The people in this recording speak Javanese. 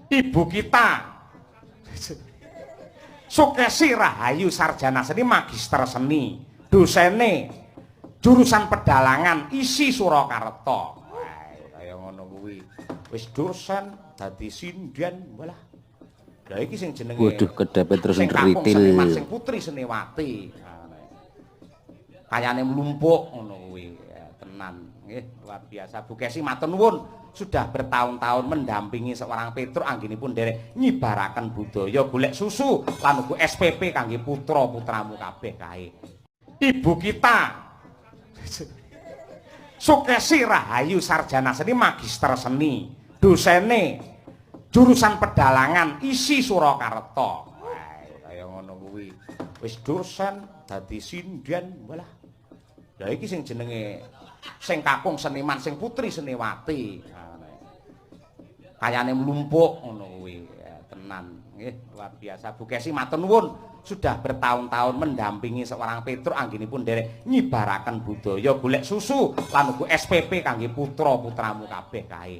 Ibu kita Sukesi Rahayu, sarjana seni, magister seni, dosene jurusan pedalangan ISI Surakarta. Wah, kaya ngono kuwi. Wis dosen dadi sinden, walah. Lah, iki sing jenenge Waduh, kedapet terus sing kakung nritil. seniman, sing putri seniwati. Kayane mlumpuk ngono kuwi. Ya, tenan. Nggih, luar biasa. Bu Kesi, matur nuwun sudah bertahun-tahun mendampingi seorang Petruk anggenipun nderek nyibaraken budaya, golek susu lan uga SPP kangge putra-putramu kabeh kae. Ibu kita Sukesi Rahayu, sarjana seni, magister seni, dosene jurusan pedalangan ISI Surakarta. Wah, kaya ngono kuwi. Wis dosen dadi sinden, walah. Lah, iki sing jenenge sing kakung seniman, sing putri seniwati. Kayane mlumpuk ngono kuwi. Ya, tenan. Nggih, luar biasa. Bu Kesi, matur nuwun sudah bertahun-tahun mendampingi seorang Petruk anggenipun nderek nyibaraken budaya, golek susu lan uga SPP kangge putra-putramu kabeh kae.